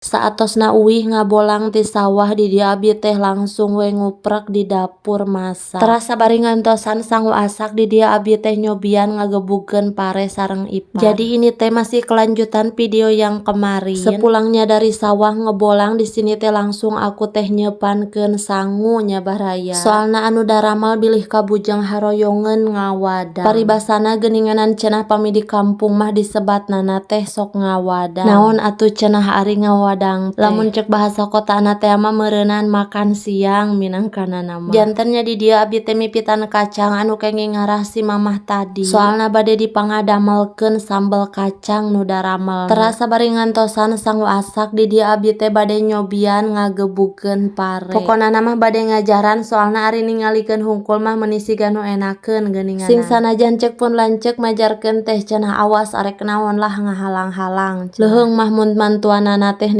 Saatosna uih ngabolang ti sawah, di dieu abi teh langsung we nguprek di dapur masak. Teras sabari ngantosan sangu asak, di dieu abi teh nyobian ngagebugkeun pare sareng ipar. Jadi ini teh masih kelanjutan video yang kemarin. Sepulangnya dari sawah ngebolang, di sini teh langsung aku teh nyeupankeun sangu nya, baraya. Soalna anu daramal bilih kabujeng haroyongeun ngawadang. Paribasana geuninganan cenah pami di kampung mah disebatna teh sok ngawadang. Naon atuh cenah ari ngawadang teh? Lamun cek bahasa kotana teh mah meureunan makan siang minangkana nama. Janten nya di dieu abi teh mipitan kacang anu kenging ngarah si mamah tadi. Soalna bade dipangadamelkeun sambel kacang nu daramelna. Teras sabari ngantosan sangu asak, di dieu abi teh bade nyobian ngagebugkeun pare. Pokona mah bade ngajaran, soalna ari ningalikeun hungkul mah meuni siga nu enakeun geuninganan. Sing sanajan cek pun lanceuk majarkeun teh cenah awas arek naon lah ngahalang-halang. Leuheung mah mun mantuanana teh.